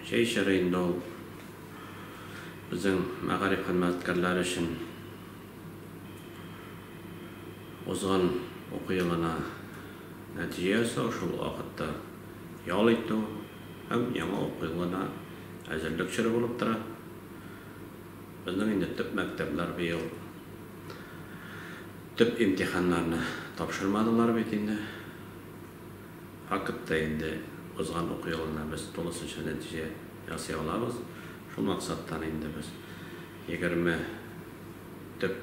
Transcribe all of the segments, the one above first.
Җәй чоры инде ул безнең мәгариф хезмәткәрләре өчен узган уку елына нәтиҗә ясау, шул ук вакытта ял итү һәм яңа уку елына әзерлек чоры булып тора. Безнең инде төп мәктәпләр быел төп имтиханнарны тапшырмадылар бит инде. Фактта инде узган уку елына без тулысынча нәтиҗә ясый алабыз. Шул максаттан инде без 20 төп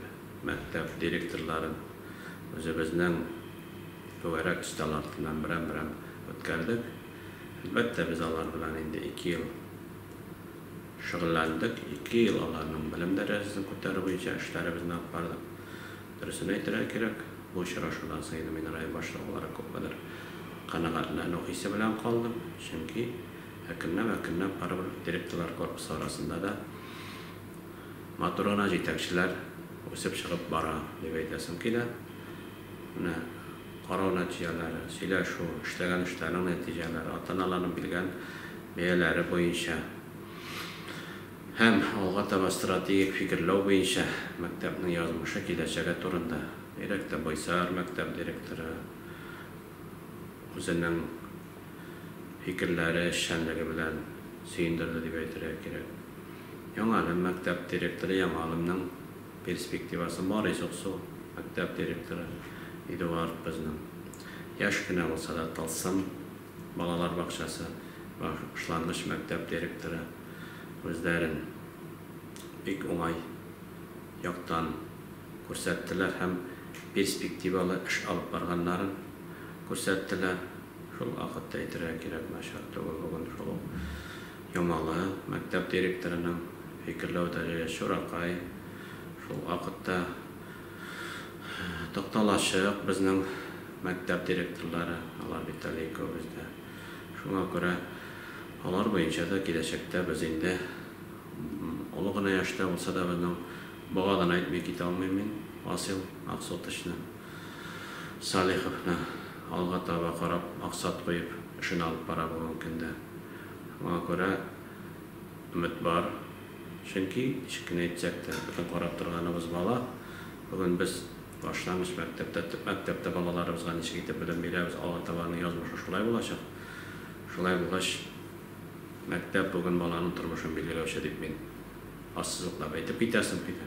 мәктәп директорларын үзебезнең түгәрәк өстәл артыннан берәм-берәм үткәрдек. Әлбәттә, без алар белән инде ике ел шөгыльләндек, ике ел аларның белем дәрәҗәсен күтәрү буенча эшләребезне алып бардык. Дөресен әйтергә кирәк, бу очрашудан соң инде мин район башлыгы буларак күпмедер канәгатьләнү хисе белән калдым, чөнки әкренләп-әкренләп барыбер директорлар корпусы арасында да матур гына җитәкчеләр үсеп чыгып бара, дип әйтәсем килә. Менә карау нәтиҗәләре, сөйләшү, эшләгән эшләрнең нәтиҗәләре, ата-аналарның биргән бәяләре буенча һәм алга таба стратегик фикерләү буенча мәктәпнең язмышы, киләчәге турында, бигрәк тә Байсар мәктәп директоры үзенең фикерләре, эшчәнлеге белән сөендерде дип әйтергә кирәк. Яңа Әлем мәктәп директоры Яңа Әлемнең перспективасы Барый Суксу мәктәп директоры Эдуард безнең яшь кенә булса да Тылсым балалар бакчасы башлангыч мәктәп директоры үзләрен бик уңай яктан күрсәттеләр һәм перспективалы эш алып барганнарын күрсәттеләр. Шул вакытта әйтергә кирәк, начар түгел бүген шул ук Ямалы мәктәп директорының фикерләү дәрәҗәсе, Чуракай, шул вакытта Такталачык безнең мәктәп директорлары, алар бит әле икәү бездә. Шуңа күрә алар буенча да киләчәктә без инде олы гына яшьтә булса да безнең Богадан әйтми китә алмыйм мин Васил Максутычны, Салиховны алга таба карап, максат куеп эшен алып бара бүгенге көндә. Шуңа күрә өмет бар. Чөнки, ничек кенә әйтсәк тә, бөтен карап торганыбыз бала. Бүген без башлангыч мәктәптә, төп мәктәптә балаларыбызга ничек итеп белем бирәбез, алга таба аның язмышы шулай булачак. Шулай булгач, мәктәп бүген баланың тормышын билгеләүче дип мин ассызыклап әйтеп китәсем килә.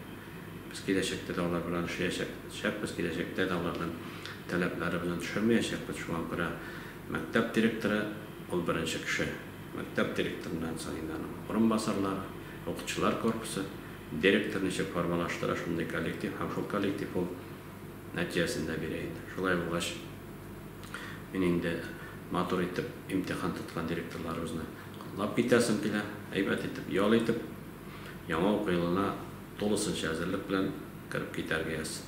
Без киләчәктә дә алар белән эшләячәкбез, киләчәктә дә алардан таләпләребезне төшермәячәкбез. Шуңа күрә мәктәп директоры ул беренче кеше. Мәктәп директорыннан соң инде аның урынбасарлары, укытучылар корпусы. Директор ничек формалаштыра, шундый коллектив һәм шул коллектив ул нәтиҗәсен дә бирә инде. Шулай булгач, мин инде матур итеп имтихан тоткан директорларыбызны котлап китәсем килә. Әйбәт итеп ял итеп, яңа уку елына тулысынча әзерлек белән кереп китәргә язсын.